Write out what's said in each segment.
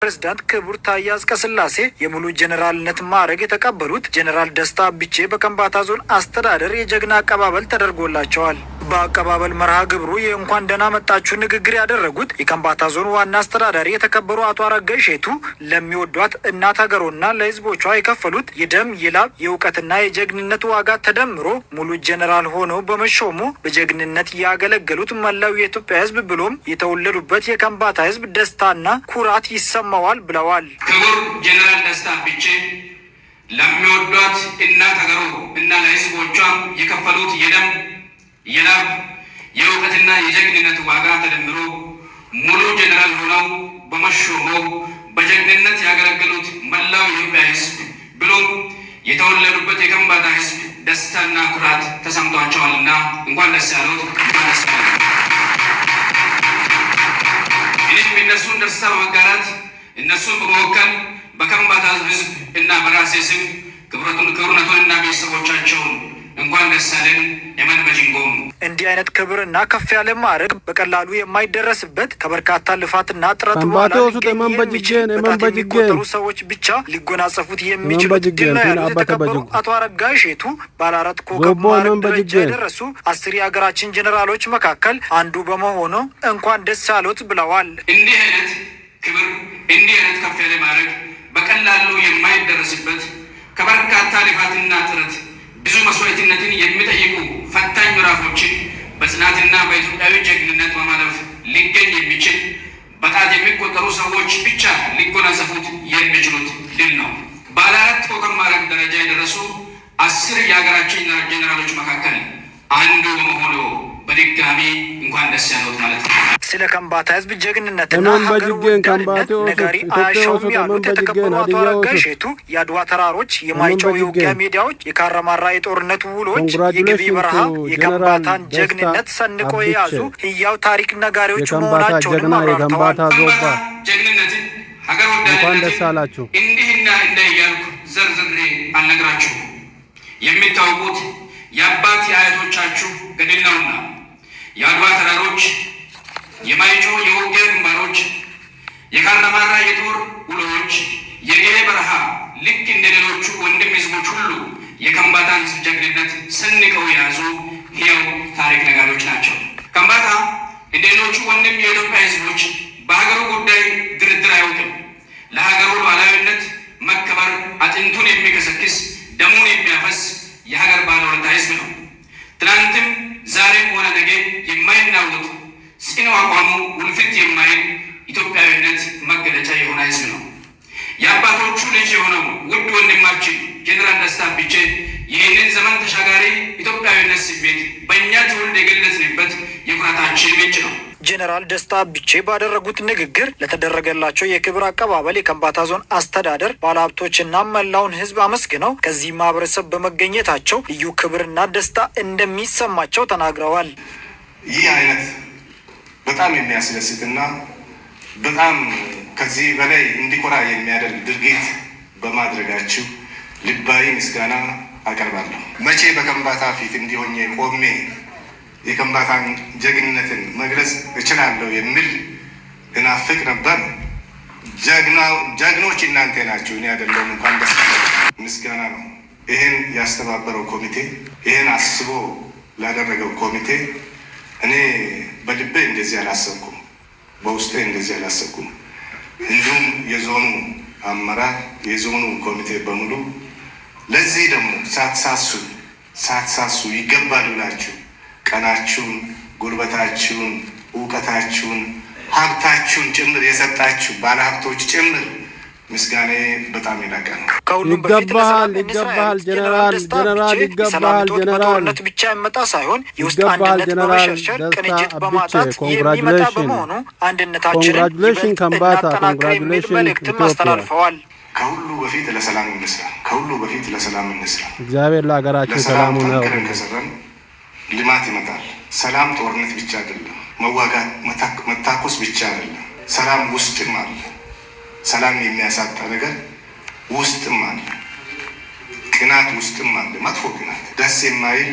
ፕሬዝዳንት ክቡር ታዬ አጽቀሥላሴ የሙሉ ጄኔራልነት ማዕረግ የተቀበሉት ጄኔራል ደስታ አብቼ በከምባታ ዞን አስተዳደር የጀግና አቀባበል ተደርጎላቸዋል። በአቀባበል መርሃ ግብሩ የእንኳን ደህና መጣችሁ ንግግር ያደረጉት የከምባታ ዞን ዋና አስተዳዳሪ የተከበሩ አቶ አረጋ ሼቱ ለሚወዷት እናት ሀገሮና ለሕዝቦቿ የከፈሉት የደም፣ የላብ፣ የእውቀትና የጀግንነት ዋጋ ተደምሮ ሙሉ ጄኔራል ሆነው በመሾሙ በጀግንነት ያገለገሉት መላው የኢትዮጵያ ሕዝብ ብሎም የተወለዱበት የከምባታ ሕዝብ ደስታና ኩራት ይሰማዋል ብለዋል። ክቡር ጄኔራል ደስታ አብቼ ለሚወዷት እናት ሀገሮ እና ለሕዝቦቿም የከፈሉት የደም፣ የላብ፣ የእውቀትና የጀግንነት ዋጋ ተደምሮ ሙሉ ጄኔራል ሆነው በመሾሞ በጀግንነት ያገለገሉት መላው የኢትዮጵያ ሕዝብ ብሎም የተወለዱበት የከምባታ ሕዝብ ደስታና ኩራት ተሰምቷቸዋልና እንኳን ደስ ያሉት፣ እንኳን ደስ ያሉት። እኔም የእነሱን ደስታ በመጋራት፣ እነሱን በመወከል በከምባታ ሕዝብ እና በራሴ ስም ክቡርነቱን እና ቤተሰቦቻቸውን እንኳን ደስ ያለን የመን በጅንጎም። እንዲህ አይነት ክብርና ከፍ ያለ ማዕረግ በቀላሉ የማይደረስበት፣ ከበርካታ ልፋትና ጥረት በኋላ ሊገኝ የሚችል፣ በጣት የሚቆጠሩ ሰዎች ብቻ ሊጎናጸፉት የሚችሉት ድል ነው ያሉት የተከበሩ አቶ አረጋ ሼቱ ባለ አራት ኮከብ ማዕረግ ደረጃ የደረሱ 10 የሀገራችን ጄኔራሎች መካከል አንዱ በመሆኑ እንኳን ደስ ያሎት ብለዋል። እንዲህ አይነት ክብር፣ እንዲህ አይነት ከፍ ያለ ማዕረግ በቀላሉ የማይደረስበት፣ ከበርካታ ልፋትና ጥረት፣ ብዙ መስዋዕትነትን የሚጠይቁ ፈታኝ ምዕራፎችን በጽናትና በኢትዮጵያዊ ጀግንነት በማለፍ ሊገኝ የሚችል፣ በጣት የሚቆጠሩ ሰዎች ብቻ ሊጎናጸፉት የሚችሉት ድል ነው። ባለ አራት ኮከብ ማዕረግ ደረጃ የደረሱ 10 የሀገራችን ጄኔራሎች መካከል አንዱ በመሆኑ በድጋሚ እንኳን ደስ ያለዎት ማለት ነው። ስለ ከምባታ ህዝብ ጀግንነትና ሀገር ወዳድነት ነጋሪ አያሻውም ያሉት የተከበሩ አቶ አረጋ ሼቱ የአድዋ ተራሮች፣ የማይጨው የውጊያ ሜዳዎች፣ የካራማራ የጦርነት ውሎች፣ የግቢ በረሃ የከምባታን ጀግንነት ሰንቆ የያዙ ህያው ታሪክ ነጋሪዎች መሆናቸውንም አብራርተዋል። ጀግንነትን፣ ሀገር ወዳድነትን እንዲህና እንደ እያልኩ ዘርዝሬ አልነግራችሁም። የሚታወቁት የአባት የአያቶቻችሁ ገድል ነውና የአድዋ ተራሮች፣ የማይጨው የውጊያ ግንባሮች፣ የካራማራ የጦር ውሎዎች፣ የግቤ በረሃ ልክ እንደ ሌሎቹ ወንድም ህዝቦች ሁሉ የከምባታን ህዝብ ጀግንነት ሰንቀው የያዙ ሕያው ታሪክ ነጋሪዎች ናቸው። ከምባታ እንደ ሌሎቹ ወንድም የኢትዮጵያ ህዝቦች በሀገሩ ጉዳይ ድርድር አያውቅም። ለሀገሩ ሉዓላዊነት መከበር አጥንቱን የሚከሰክስ፣ ደሙን የሚያፈስ የሀገር ባለውለታ ህዝብ ነው። ትናንትም ዛሬም ሆነ ነገ የማይናወጥ ጽኑ አቋሙ ውልፍት የማይል፣ ኢትዮጵያዊነት መገለጫ የሆነ ህዝብ ነው። የአባቶቹ ልጅ የሆነው ውድ ወንድማችን ጄኔራል ደስታ አብቼ ይህንን ዘመን ተሻጋሪ ኢትዮጵያዊነት ስሜት በእኛ ትውልድ የገለጽንበት የኩራታችን ምንጭ ነው። ጄኔራል ደስታ አብቼ ባደረጉት ንግግር ለተደረገላቸው የክብር አቀባበል የከምባታ ዞን አስተዳደር፣ ባለሀብቶችና መላውን ሕዝብ አመስግነው ከዚህ ማህበረሰብ በመገኘታቸው ልዩ ክብርና ደስታ እንደሚሰማቸው ተናግረዋል። ይህ አይነት በጣም የሚያስደስትና በጣም ከዚህ በላይ እንዲኮራ የሚያደርግ ድርጊት በማድረጋችሁ ልባዊ ምስጋና አቀርባለሁ። መቼ በከምባታ ፊት እንዲህ ሆኜ ቆሜ የከምባታን ጀግንነትን መግለጽ እችላለሁ የሚል እናፍቅ ነበር። ጀግኖች እናንተ ናችሁ፣ እኔ አይደለሁም። እንኳን ደስ ምስጋና ነው። ይህን ያስተባበረው ኮሚቴ፣ ይህን አስቦ ላደረገው ኮሚቴ፣ እኔ በልቤ እንደዚህ አላሰብኩም፣ በውስጤ እንደዚህ አላሰብኩም። እንዲሁም የዞኑ አመራር፣ የዞኑ ኮሚቴ በሙሉ ለዚህ ደግሞ ሳትሳሱ ሳትሳሱ ይገባል ብላችሁ ቀናችሁን፣ ጉልበታችሁን፣ እውቀታችሁን፣ ሀብታችሁን ጭምር የሰጣችሁ ባለሀብቶች ጭምር ምስጋኔ በጣም የላቀ ነው። ከሁሉም በፊት ይገባሃል፣ ለሰላም እንስራ ይገባሃል ያሉት ጀነራል ጀነራል ደስታ ጀነራል አብቼ የሰላም ይገባሃል እጦት ጀነራል በጦርነት ብቻ የሚመጣ ሳይሆን የውስጥ ይገባሃል አንድነት ጀነራል በመሸርሸር፣ ደስታ ቅንጅት አብቼ። በማጣት የሚመጣ Congratulation. በመሆኑ አንድነታችንን Congratulation ይበልጥ ከምባታ። እናጠናክር የሚል Congratulation መልእክትም ኢትዮጵያ። አስተላልፈዋል። ከሁሉ በፊት ለሰላም እንስራ። ከሁሉ በፊት ለሰላም እንስራ። እግዚአብሔር ለሀገራችን ለሰላም ሰላሙን ጠንክረን ያውርድልን። ከሰራን ልማት ይመጣል። ሰላም ጦርነት ብቻ አይደለም፣ መዋጋት መታኮስ ብቻ አይደለም። ሰላም ውስጥም አለ። ሰላም የሚያሳጣ ነገር ውስጥም አለ። ቅናት ውስጥም አለ። መጥፎ ቅናት፣ ደስ የማይል፣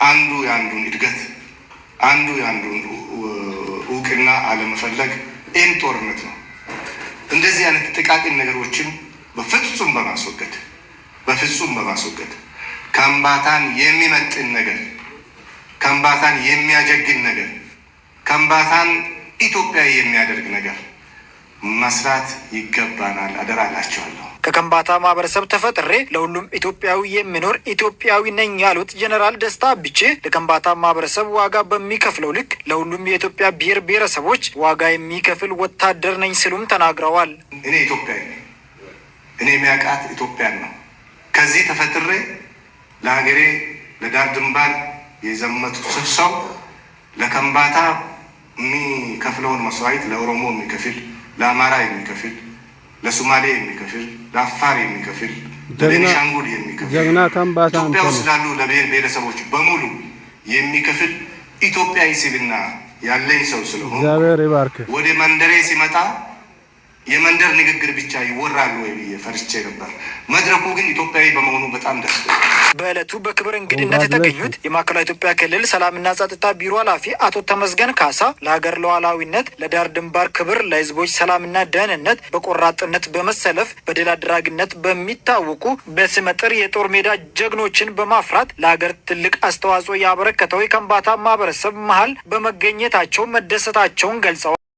አንዱ የአንዱን እድገት፣ አንዱ የአንዱን እውቅና አለመፈለግ፣ ይህም ጦርነት ነው። እንደዚህ አይነት ጥቃቅን ነገሮችን በፍጹም በማስወገድ ከምባታን የሚመጥን ነገር፣ ከምባታን የሚያጀግን ነገር፣ ከምባታን ኢትዮጵያዊ የሚያደርግ ነገር መስራት ይገባናል። አደራ እላቸዋለሁ። ከከምባታ ማህበረሰብ ተፈጥሬ ለሁሉም ኢትዮጵያዊ የሚኖር ኢትዮጵያዊ ነኝ ያሉት ጀኔራል ደስታ አብቼ ለከምባታ ማህበረሰብ ዋጋ በሚከፍለው ልክ ለሁሉም የኢትዮጵያ ብሔር ብሔረሰቦች ዋጋ የሚከፍል ወታደር ነኝ ሲሉም ተናግረዋል። እኔ ኢትዮጵያዊ ነኝ። እኔ የሚያውቃት ኢትዮጵያን ነው። ከዚህ ተፈጥሬ ለሀገሬ ለዳር ድንበር የዘመትኩ ሰው ለከምባታ የሚከፍለውን መስዋዕት ለኦሮሞ የሚከፍል፣ ለአማራ የሚከፍል፣ ለሶማሌ የሚከፍል፣ ለአፋር የሚከፍል፣ ለቤኒሻንጉል የሚከፍል፣ ጀግና ከምባታ ኢትዮጵያ ውስጥ ላሉ ለብሔር ብሔረሰቦች በሙሉ የሚከፍል ኢትዮጵያዊ ስብዕና ያለኝ ሰው ስለሆንኩ እግዚአብሔር ይባርክ። ወደ መንደሬ ሲመጣ የመንደር ንግግር ብቻ ይወራሉ ወይ ብዬ ፈርቼ ነበር። መድረኩ ግን ኢትዮጵያዊ በመሆኑ በጣም ደስ በዕለቱ በክብር እንግድነት የተገኙት የማዕከላዊ ኢትዮጵያ ክልል ሰላምና ጸጥታ ቢሮ ኃላፊ አቶ ተመስገን ካሳ ለሀገር ሉዓላዊነት፣ ለዳር ድንበር ክብር፣ ለሕዝቦች ሰላምና ደህንነት በቆራጥነት በመሰለፍ በድል አድራጊነት በሚታወቁ በስመጥር የጦር ሜዳ ጀግኖችን በማፍራት ለሀገር ትልቅ አስተዋጽኦ ያበረከተው የከምባታ ማህበረሰብ መሀል በመገኘታቸው መደሰታቸውን ገልጸዋል።